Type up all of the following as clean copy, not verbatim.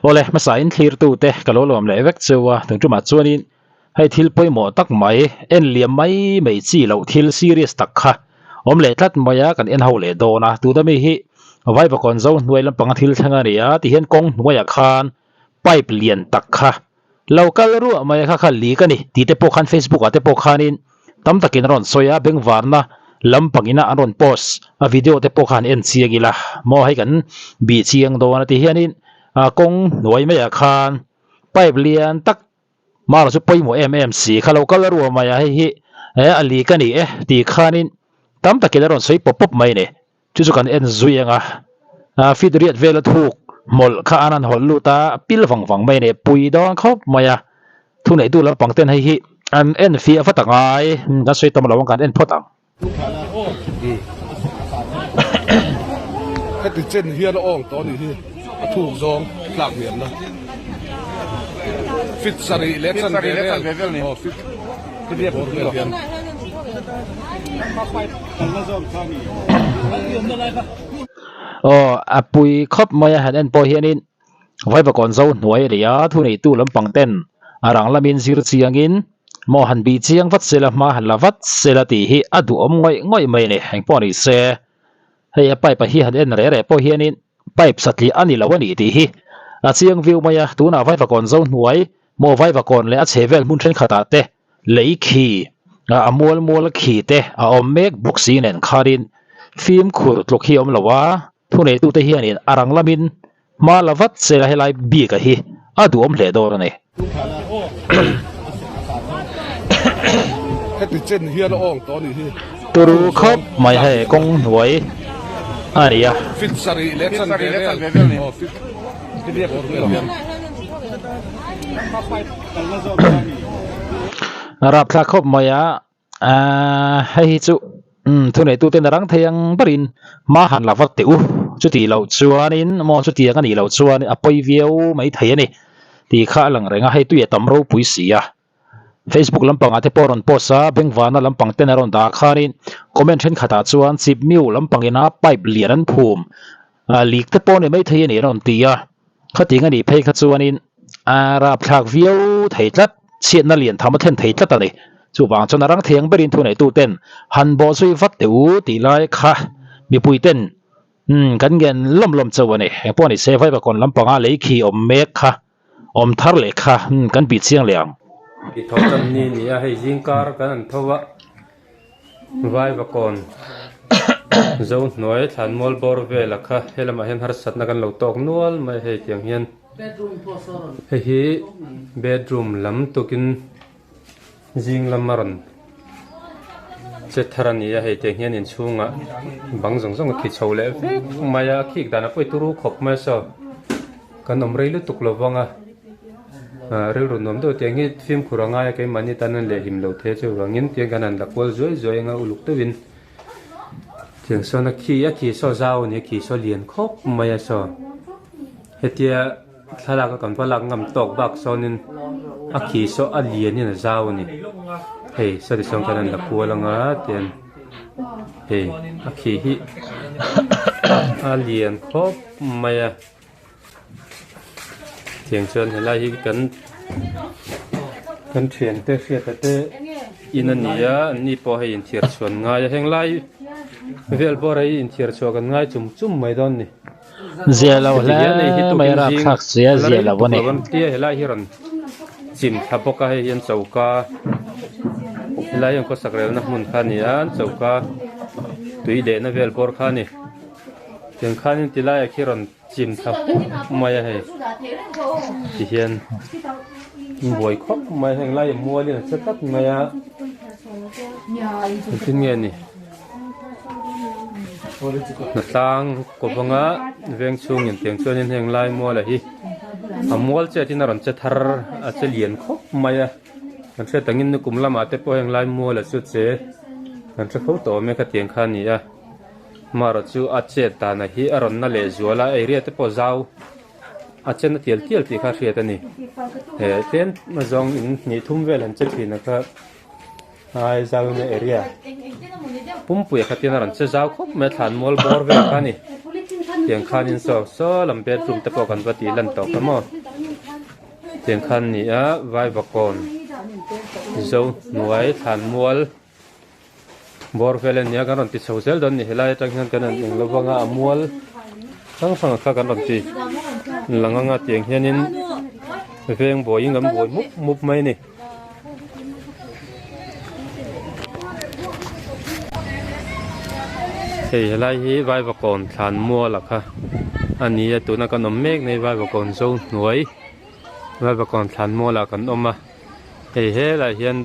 Awle, hmasa in thlirtute ka lo lawm leh vek cheu a, tun tumah chuanin hei thil pawimawh tak mai, en liam mai mai chi loh thil serious tak kha awm leh tlat mai a, kan en ho leh dawn a, tuna mi hi Vaivakawn zo hnuai lampanga thil thleng a ni a, tihian kawng hnuaiah khan pipe lian tak kha lo kal ruah mai a kha kha leak a ni tih te pawh khan Facebook ah te pawh khanin tam takin a rawn sawi a, bengvarna lampangina an rawn post a video te pawh khan en chiang ila maw hei kan bih chiang dawn a ti hianin ah kawng hnuai maiah khan pipe lian tak mara chu pawimawh em em si kha lo kal ruah mai a hei hi eh a leak a ni e tih khanin tam takin a rawn sawi pawp pawp mai a ni. Chu chu kan en zui ang a, ah fit riat vela thuk hmawlh kha an han hawlh lut a, a pil vang vang mai a ni, pui dawn khawp mai a, thuneihtu lampang ten hei hi an en fiah vat a ngai, kan sawi tam lo ang kan en phawt ang. Heti chen hian a awng tawh a nih hi, a thuk zawng tlak hniam na fit sarih leh chanve vel aw fit bawr vel hian. Aw a pui khawp mai a han en pawh hianin Vaivakawn zo hnuai a ni a, thuneitu lampang ten a rang lamin zir chiangin maw han bih chiang vat sela hma han la vat sela tih hi a duhawm ngawih ngawih mai a ni. Engpawh ni se hei a pipe a hi han en reh reh pawh hianin pipe satliah a ni lo a ni tih hi a chiang viau mai a, tunah Vaivakawn zo hnuai maw Vaivakawn leh a chhehvel hmun thenkhatah te Lei khi, a mual mual khi te a awm mek bawk si nen khanin fimkhur tluk hi a awm lo a, thuneitute hianin a rang lamin hma la vat sela helai bik a hi a duhawm hle dawn a ni. Heti chen hian a awng tawh a nih hi. Turu khawp mai hei kawng hnuai a ni a. Fit sarih leh chanve vel aw fit bawr vel hian. Rapthlak khawp mai a, aaa hei hi chu umm thuneituten a rang thei ang berin hma han la vat teh u, chuti loh chuanin maw chutiang a nih loh chuan a pawi viau mai thei a ni tih kha a lang reng a, hei tui a tam ropui si a, Facebook lampangah te pawh a rawn post a, bengvana lampang ten a rawn dah khanin comment thenkhatah chuan chip miu lampangina pipe lian an phum leak te pawh a ni maithei a ni an rawn ti a. Khatiang a nih phei kha chuanin a rapthlak viau thei tlat, chhiatna lian tham a thlen thei tlat a ni. Chuvang chuan a rang thei ang berin thuneituten han bawh zui vat teh u tih lai kha mipuiten umm kan ngen lawm lawm chauh a ni. Engpawh ni se Vaivakawn lampanga lei khi awm mek kha awm thar leh kha umm kan bih chiang leh ang. I tho tan ni ni a, hei zingkar kan an tho a. Vaivakawn zo hnuai thlanmual bawr vela kha helamah hian harsatna kan lo tawk nual mai hei tiang hian hei hi bedroom lam tukin zing lam a rawn che thar a ni a hei tiang hian inchhungah bang zawng zawng a khi chho leh vek mai a a khik dan a pawi turu khawp mai a saw kan awm rei lutuk lo vang a. Rilru nuam deuh tiang hi fimkhur a ngai a keimahni tan an lehhim lo thei chu vangin tiang kan han la kual zuai zuai anga uluk deuhin tiang sawn a khi a khi saw zau a ni a khi saw lian khawp mai a saw hetia thlalak a kan va lak ngam tawk bak sawnin a khi saw a lian in a zau a ni hei sawti sawn kan han la kual anga tian hei a khi hi a lian khawp mai a. Tiang chuan helai hi kan kan thiante hriata te in a ni a an ni pawh hei inthiar chhuan ngai a heng lai vel bawr ah hi inthiar chhuah kan ngai chum chum mai dawn a ni. Zia lo hle mai a rapthlak sia zia lo a ni. Tia helai hi rawn chim thla bawk a hei hian choka helai hian khawsak relna hmun kha a ni a choka tui lehna vel bawr kha a ni. Tiang khanin ti laiah khi rawn chim thla hup mai a hei ti hian buai khawp mai heng lai mualin a che tlat mai a engtin nge ni hnatlang kawvanga veng chhungin tiang chuanin heng lai muala hi a mual chet in a rawn che thar a che lian khawp mai a kan hriat angin nikum lamah te pawh heng lai muala chu che kan hre fo tawh awm e khatiang kha a ni a. Marawh chu a chet dana hi a rawn na leh zual a, area te pawh zau a chen a tial tial tih kha a hriat a ni. He tlem zawng in hnih thum vel han che thin a kha ai zau in a area pumpuia kha tian a rawn che zau khawp mai a thlan mual bawr vel kha a ni. Tiang khanin saw saw lam bedroom te pawh kan va tih lan tawh kha maw. Tiang khan ni a Vaivakawn Zo hnuai thlanmual bawr vel a nia kan rawn ti chho zel dawn a ni helai atang hian kan rawn eng lo vang a a mual hrang hrang kha kan rawn ti lang anga tiang hianin veng buaiin kan buai mup mup mai a ni. Hei helai hi Vaivakawn thlanmual a kha a ni a tuna kan awm mek nei Vaivakawn zo hnuai Vaivakawn thlanmual ah kan awm a hei helai hian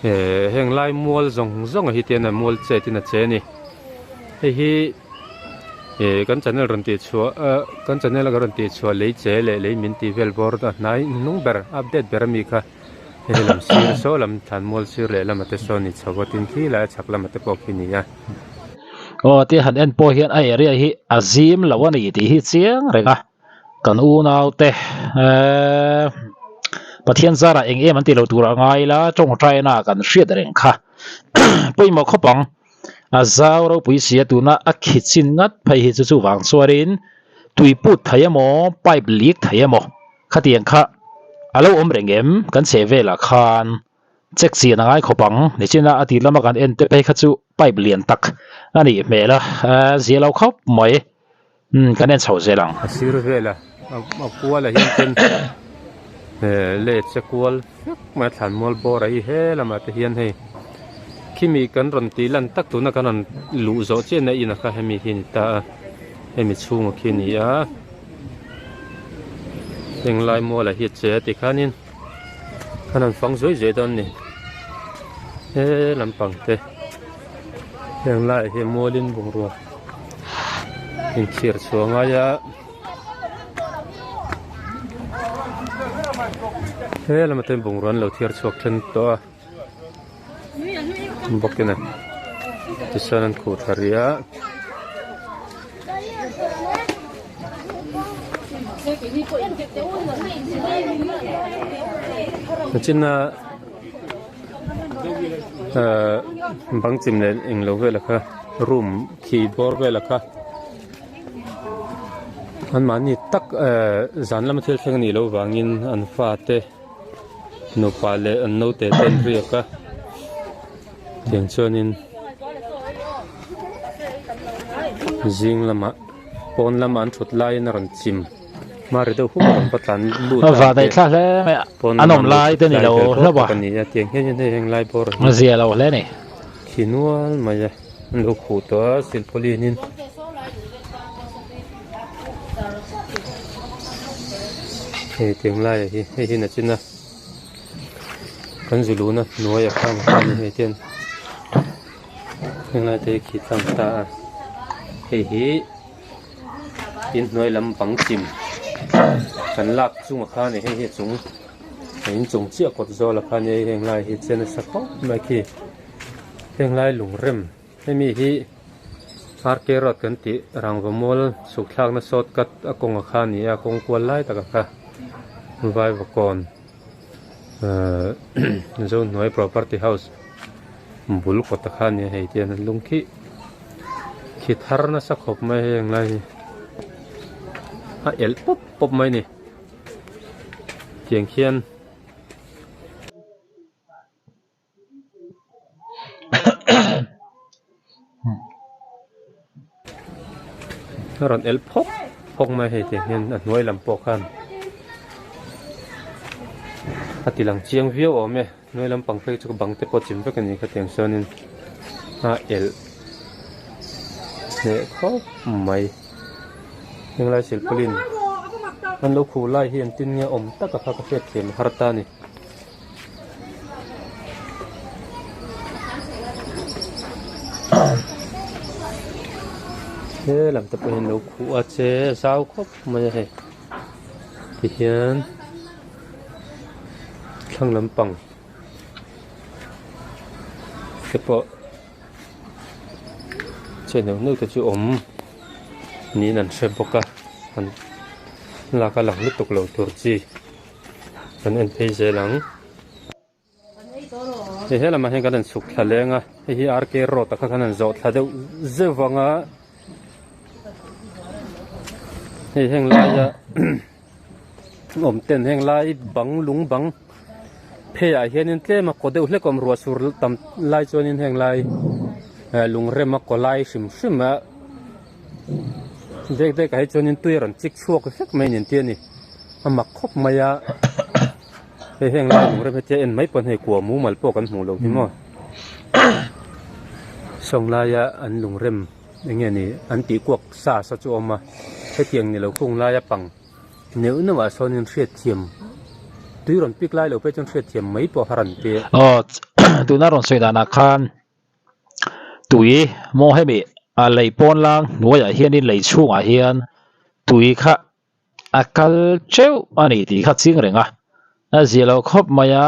eh heng lai mual zawng zawng ah hi tian a mual chet in a che a ni hei hi eh kan channel rawn tih chhuah ah kan channel a kan rawn tih chhuah lei che leh lei min tih vel bawr a hnai hnung ber update ber ami kha hei lam sir saw lam thlanmual sir leh lamah te sawn ni chho a tin khi lai a chhak lamah te pawh khi ni a. Aw tia han en pawh hian a area hi a zim lo a ni tih hi chiang reng a kan unau te ehh Pathian zarah eng em an tih loh tur a ngai la tawngtaina kan hriat reng kha pawimawh khawp ang. A zau ropui sia tuna a khi chin ngat phei hi chu chuvang chuanin tui put thei emaw pipe leak thei emaw khatiang kha a lo awm reng em kan chheh velah khan check chian a ngai khawp ang nichina a tir lama kan en te phei kha chu pipe lian tak a nih hmel a zia lo khawp mai umm kan en chho zel ang. A sir vela a kual ah hian ten leh che kual vek mai a thlanmual bawr a hi he lamah te hian hei khimi kan rawn tih lan tak tuna kan rawn luh zawh chiah na in a kha hemi hi a ni ta a hemi chhunga khi a ni a heng lai mual ah hi a che a tikhanin an rawn fang zuai zuai dawn a ni he lampang te. Heng laiah hian mualin bungrua inchhir chhuah a ngai a he lamah te bungrua an lo thiar chhuak then tawh a bawkin a tichuan an khuh thla rih a. China. Ehh bang chim leh englo vel kha room khi bawr vel kha an mahni tak ehh zan lama thil thleng anih loh vangin an fate nupa leh an naute te an riak a tiang chuanin zing lamah pawn lama an thut laiin a rawn chim. Mari deuh huk a rawn va tlan lut a Va daih thla hle mai a an awm lai te ni lo hlauh a ni a tiang hian hei heng lai bawr a zia lo hle ni khi nual mai a an lo khuh tawh a silpauline in hei tiang lai ah hi hei hi nachin a kan zu luhna hnuai ah khan hei hian heng lai te hi khi tlang ta a hei hi. Inhnuai lam bang chim kan lak chungah khan hei hi a chung a inchung chiah kawt zawlah khan hei heng lai hi che nasa khawp mai khi heng lai lungrem hemi hi RK road kan tih rangva mual chhuk thlakna short cut a kawngah kha a ni a kawng kual lai takah kha Vaivakawn ahh Zohnuai property house bul kawtah kha a ni a hei te hian an lung khi. Khi thar nasa khawp mai hei ang lai hi a elh pawp pawp mai a ni tiang khian. A rawn elh phawk phawk mai hei tiang hian a hnuai lam pawh khan a ti lang chiang viau awm e. Hnuai lampang phei chu bang te pawh chim vek a ni khatiang chuanin a elh hneh khawp mai henglai silpauline an lo khuh lai hi engtin nge awm tak a kha ka hriat thiam har ta a ni. He lam te pawh hian lo khuh a che zau khawp mai a hei tihian. Thlang lampang te pawh che neuh neuh te chu awm niin an hre bawk a an lak a lang lutuk lo tur chi kan en phei zel ang. Hei he lamah hian kan han chhuk thla leng a hei hi RK road ah kha kan han zawh thla deuh zeuh vang a. Hei heng laia awm ten heng lai bang lung bang phei ah hianin tlem a kaw deuh hlek a awm ruah sur tam lai chuanin heng lai eh lung rem a kaw lai hrim hrim a dek dek ah hi chuanin tui a rawn chik chhuak vek mai a ni an ti a ni a mak khawp mai a hei heng lai lung rem hetia en mai pawn hei kua mumal pawh kan hmuh loh hi maw sawng laia an lung rem. Eng nge ni an tih kuak sa sa chu a awm a, hetiang ni lo khung laia pang neuh neuh ah sawn in hriatthiam tui rawn pik lai lo phei chuan hriatthiam mai pawh har an ti. Aw tuna rawn sawi danah khan tui maw hemi a lei pawn lang hnuaiah hianin lei chhungah hian tui kha a kal teuh a ni tih kha ching reng a, a zia lo khawp mai a,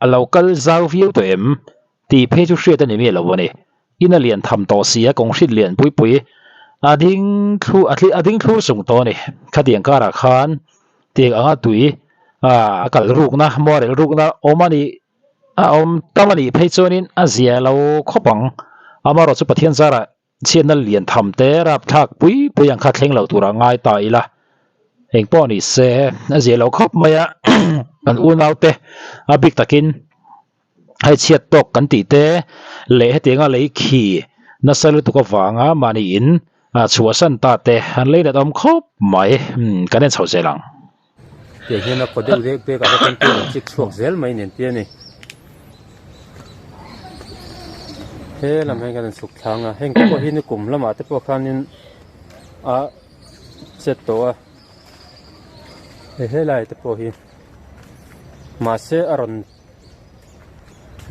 a lo kal zau viau tawh em tih phei chu hriat a ni miah lo a ni. In a lian tham tawh si a, kawng hrit lian pui pui a ding thlu a a ding thlur sung tawh a ni. Khatiang karah khan tiang anga tui a kal rukna, muarel rukna awm a nih a awm tam a nih phei chuanin a zia lo khawp ang. Amaherawhchu Pathian zarah Chhiatna lian tham te rapthlak pui pui ang kha thleng lo tura ngai ta ila, eng pawh ni se a zia lo khawp mai a, kan unau te a bik takin hei chhiat tawk kan tih te leh hetianga lei khi nasa lutuk avanga mahni in chhuahsan ta te an lei nat awm khawp mai, kan en chho zel ang. Tiang hian a kaw deuh deuh pek ah te chuan tui an chik chhuak zel mai nen tia ni. He lam hian kan chhuk thlang a, heng te pawh hi nikum lamah te pawh khanin a chet tawh a, he helai te pawh hi mahse a rawn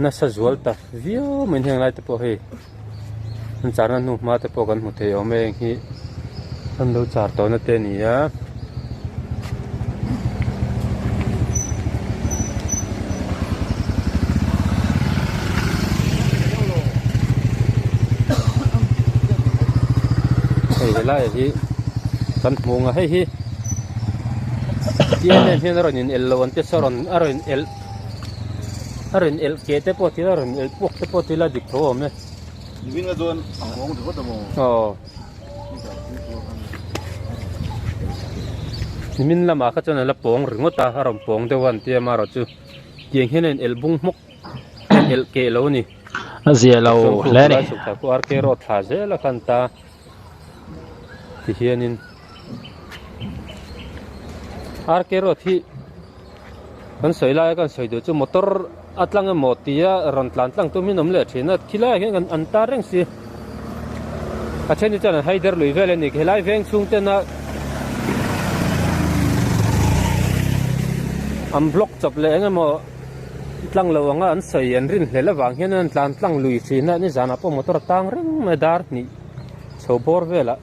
nasa zual ta viau mai heng lai te pawh hei an charna hnu hma te pawh kan hmu thei awm e heng hi an lo char tawhna te a ni a. Hei helai hi kan hmu ang a hei hi T N M hian a rawn in el lo an ti saw a rawn el. A rawn elh keh te pawh tila a rawn elh puak te pawh tila dik tho a awm e. Nimin a chuan a nghawng ringawt a maw? Aw. Nimin lamah kha chuan a la pawng ringawt a, a rawn pawng deuh a an tia amaherawh chu tiang hian a in elh bung hmawk a in elh keh lo a ni. A zia lo hle a ni. Chhuk thla khu RK road thla zel a khan ta ti hianin RK road hi Kan sawi laia kan sawi duh chu motor a tlang emaw tia rawn tlan tlang tum hi an awm leh thin a khilaiah hian kan an tar reng si a then hi chuan an haider lui vel a ni helai veng chhung ten a an block chawp leh eng emaw tlang lo anga an sawi an rin hlel avang hian an tlan tlang lui thin a nizanah pawh motor a tang reng mai a dar hnih chho bawr velah.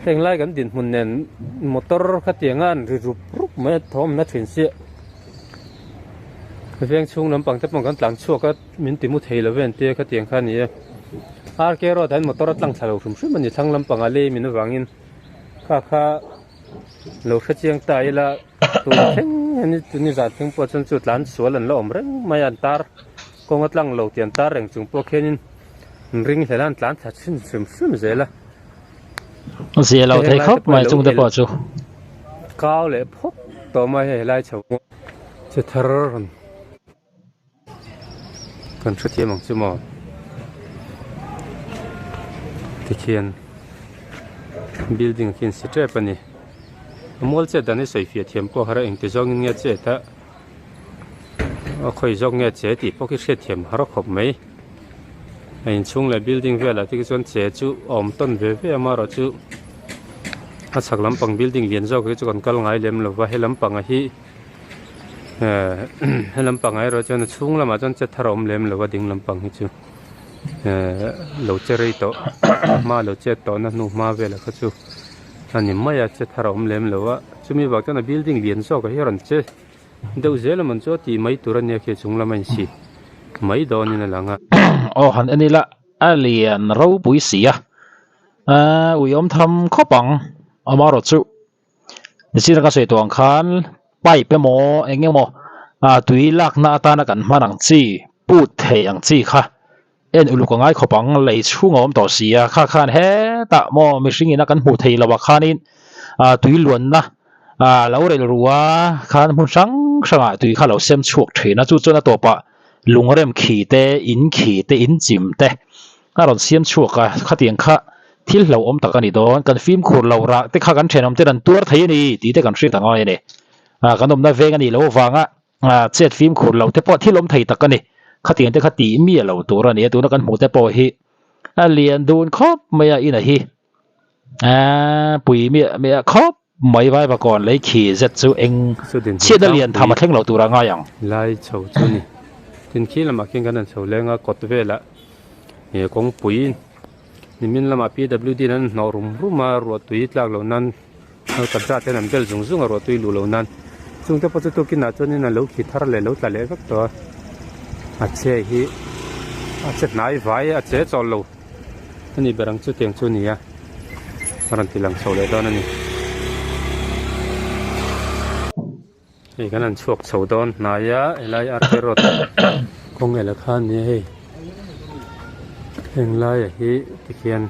Heng lai kan dinhmun nen motor khatiang a an ri rup rup mai a thawm na thin sia veng chhung lampang te pawh kan tlan chhuak a min ti mu thei lo ve an tia khatiang kha a ni e R K road ah hian motor a tlang thla lo hrim hrim a ni thlang lampang ah lei min avangin kha kha lo hre chiang ta ila tun thleng hian tuni zan thleng pawh chuan chu tlan sual an la awm reng mai a an tar kawng a tlang lo tih an tar reng chung pawh khianin an ring hlel a an tlan thla chhin hrim hrim zel a. Zia lo thei khawp mai chung te pawh chu. Kau leh phawt tawh mai hei helai chho che thar rawn kan hrethiam ang chu maw tikhian building khi an si tep a ni a mual chet dan hi sawi fiah thiam pawh har a engti zawngin nge chet a. A khawi zawk nge che tih pawh khi hriatthiam har khawp mai a inchhung leh building velah te khi chuan che chu a awm tawn ve ve a amaherawh chu a chhak lampang building lian zawk hi chu kan kal ngai lem lova he lampang hi ehh he lampang ah erawh chuan a chhung lamah chuan che thar a awm lem lova ding lampang hi chu ehh lo che rei tawh a hma lo chet tawh na hnu hma velah kha chu a ni mai a che thar a awm lem lo a chumi vang chuan a building lian zawk ah hi a rawn che. Deuh zel a man chu a tih mai tur a nia khi chung lama insi mai dawnin a lang a. Aw han en ila a lian ropui si a, aaa ui awm tham khawp ang amaherawh chu nichina ka sawi tawh ang khan pipe emaw eng emaw ah tui lakna atana kan hman ang chi put theih ang chi kha. En uluk a ngai khawp ang, lei chhung a awm tawh si a, kha khan hetah maw mihring ina kan hmuh thei lo ah khanin ah tui luanna ah lo rel ru a, khan hmun hrang hrangah tui kha lo sem chhuak thin a, chu chuan a tawpah lungrem khi te, in khi te, in chim te a rawn siam chhuak a, khatiang kha thil hlauhawm tak a ni dawn, kan fimkhur lo rah te kha kan thenawm ten an tuar thei a ni tih te kan hriat a ngai a ni, ah kan awmna veng a nih loh avanga Ah chet fimkhur lo te pawh thil awm thei tak a ni. Khatiang te kha tih miah lo tur a ni a, tuna kan hmuh te pawh hi a lian dun khawp mai a ina hi. Ah pui miah miah khawp mai Vaivakawn lei khi zet chu eng chhiatna lian tham a thleng lo tur a ngai ang. Lai chho chu ni. Tin khi lamah khian kan han chho leng a, kawt velah ih kawngpui nimin lamah PWD in an hnawh rum rum a, ruahtui tlak loh nan. Kabza ten an bel zung zung a ruah tui luh loh nan chung te pawh chu tukin ah chuanin a lo khi thar leh lo tla leh vek tawh a a che hi a che hnai vai a che chawl lo a ni ber ang chu tiang chu a ni a a rawn ti lang chho leh dawn a ni. Hei kan han chhuak chho dawn hnai a helai RK road kawng ela kha a nia hei heng laiah hi tikhian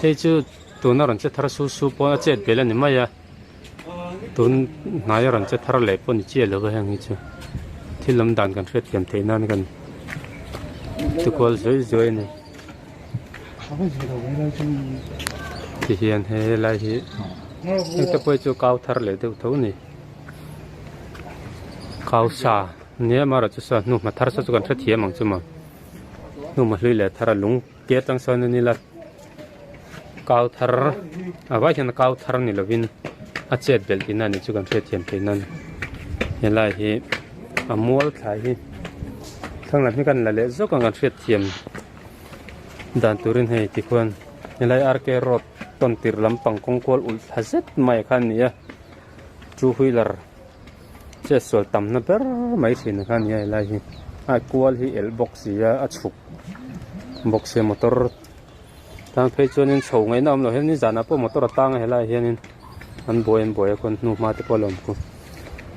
hei chu tuna rawn che thar su su pawn a chet belh a ni mai a tun hnaia rawn che thar leh pawh ni chiah lo va heng hi chu thil awm dan kan hriatthiam theih nan kan ti kual zuai zuai a ni tihian helai hi. Heng te pawh hi chu kau thar leh deuh tho a ni kau sa nia amaherawh chu saw hnuhma thar saw chu kan hrethiam ang chu maw hnuhma hlui leh thar a lung te atang sawn a ni la kau thar a vai hian kau thar ni lovin a chet belh tihna a ni chu kan hriatthiam theih nan helai hi a mual thlai hi thlang lam hi kan la leh zawk ang kan hriatthiam dan turin hei tikhuan helai RK road. Tawn tir lampang kawng kual ulh thla zet mai kha a ni a, two wheeler chet sual tamna ber mai thin kha a ni a helai hi a kual hi elh bawk si a a chhuk bawk sia motor tan phei chuanin chho ngaihna a awm lo hian nizanah pawh motor a tang a helaiah hianin an buai an buai a khawn hnu hma te pawh a la awm khu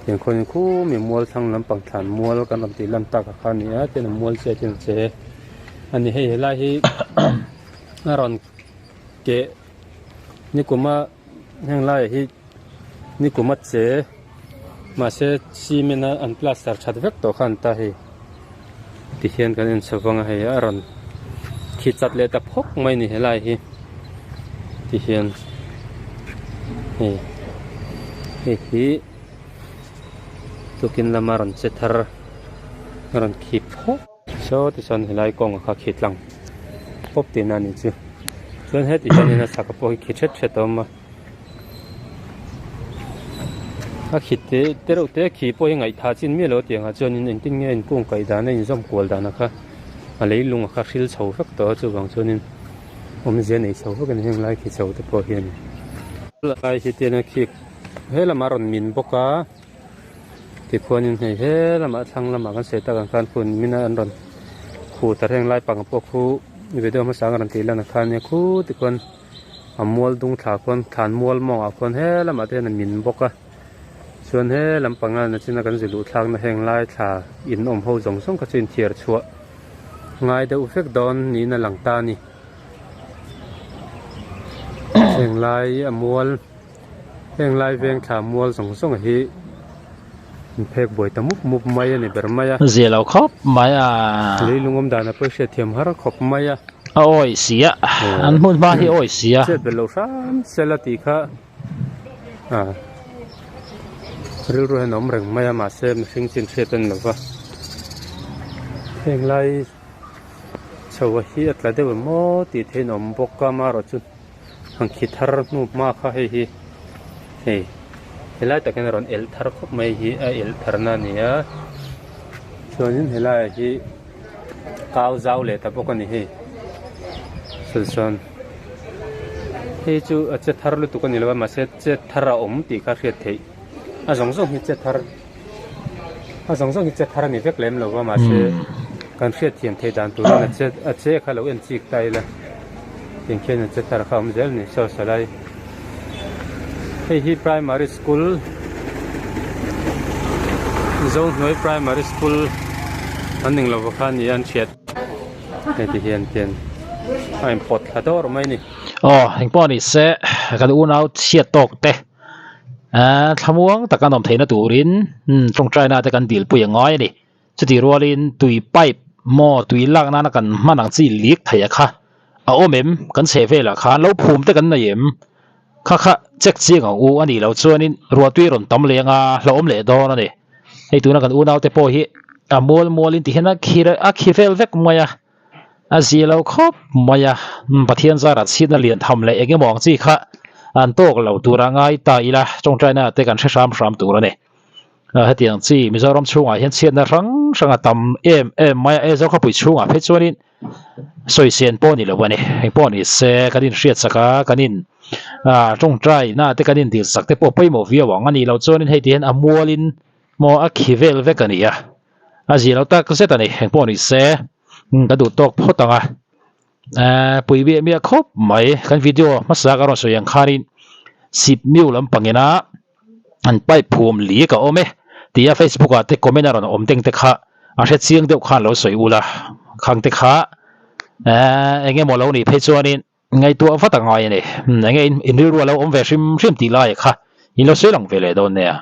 tiang khawn in khumi mual thlang lampang thlan mual kan rawn tih lan tak a kha a ni a tin a mual chiah tin a che a ni hei helai hi a rawn. Keh nikuma heng laiah hi nikuma che mahse cement a an plaster that vek tawh kha an ta hei tihian kan en chho vang a hei a rawn khi chat leh ta phawk mai a ni helai hi tihian hei hei hi tukin lama rawn che thar a rawn khi phawk. Saw tichuan helai kawngah kha khi tlang pawp tihna a nih chu chuan heti hianin a chhaka pawh hi khi thet thet a awm a a khi te te reuh te khi pawh hi ngaihthah chin miah lo tiangah chuanin engtin nge in kung kaih dan a inzawm kual dan a kha a leilung a kha hril chho vek tawh a chuvang chuanin awmzia nei chho vek a ni heng lai khi chho te pawh hian lai hi te hian khi he lamah a rawn min bawk a. Tikhuanin hei he lamah thlang lamah kan sawi tak ang khan phun min a an rawn khuh ta reng lai pang pawh khu video hmasa ang rawn tih lan ang khan nia khu tikhuan a mual dung thla khuan thlan mual mawngah khuan he lamah te hian a min bawk a chuan he lampanga nachina kan ziluh thlakna heng lai thla in awm ho zawng zawng kha chu inthiar chhuah ngai deuh vek dawn niin a lang ta a ni heng lai a mual. Heng lai veng thla mual zawng zawng hi an phek buai ta mup mup mai a ni ber mai a. Zia lo khawp mai a. Lei lungawm dan a pawh hriat thiam har khawp mai a. A awi si a, an hmun hma hi awi si a. Chet belh loh hram sela tih kha a rilru hian a awm reng mai a mahse mihring chin hriat a ni lo va. Heng lai chho hi a tla deuh em aw tih theihin a awm bawk a amaherawhchu. Ang khi thar hnu hma kha hei hi hei helai tak hian a rawn elh thar khawp mai hi a elh thar na a ni a chuanin helaiah hi kau zau leh ta bawk a ni hei sawi sawn hei chu a che thar lutuk a ni lo a mahse che thar a awm tih kha a hriat theih a zawng zawng hi che thar a zawng zawng hi che thar a ni vek lem lo va mahse kan hriat thiam theih dan turin a che a che kha lo en chik ta ila tiang khian a che thar kha a awm zel a ni saw salai hei hi primary school Zohnuai primary school an eng lo va kha a ni a an hriat. Hei ti hian tian a in pawt thla dawr mai a ni. Aw engpawh ni se kan unau chhiat tawk te ahh thlamuang taka an awm theihna turin tawngtaina te kan dilpui a ngai a ni. Chutih rualin tui pipe maw tui lak nana kan hman ang chi leak thei a kha a awm em? Kan chheh velah khan lo phum te kan nei em? Kha kha check chiang ang u a nih loh chuanin ruahtui a rawn tam leh anga hlauhawm leh dawn a ni. Hei tuna kan unaute pawh hi a mual mualin ti hian a khi a khi vel vek mai a, a zia lo khawp mai a, Pathian zarah chhiatna lian tham leh eng emaw ang chi kha an tawk lo tura ngai ta ila tawngtaina te kan hre hram hram tur a ni. Hetiang chi Mizoram chhungah hian chhiatna hrang hrang a tam em em mai a, Aizawl khawpui chhungah phei chuanin sawisên pawh a ni lo a ni. Eng pawh ni se kan inhriat sak a, kan in ah tawngtai na te kan indil sak te pawh pawimawh viau ang a nih loh chuanin hei ti hian a mualin maw a khi vel vek a ni a, a zia lo tak zet a ni. Eng pawh ni se ka duh tawk phawt ang a, eh pui miah miah khawp mai kan video hmasa ka rawn sawi ang khanin sip miu lampangina. an pipe phum li ka awm e tia facebook ah te comment a rawn awm teng te kha a hre chiang deuh khan lo sawi ula khang te kha eh eng emaw lo nih phei chuanin ngaihtuah vat a ngai a ni eng nge in rilru a lo awm ve hrim hrim tih lai kha in lo sawi lang ve leh dawn nia.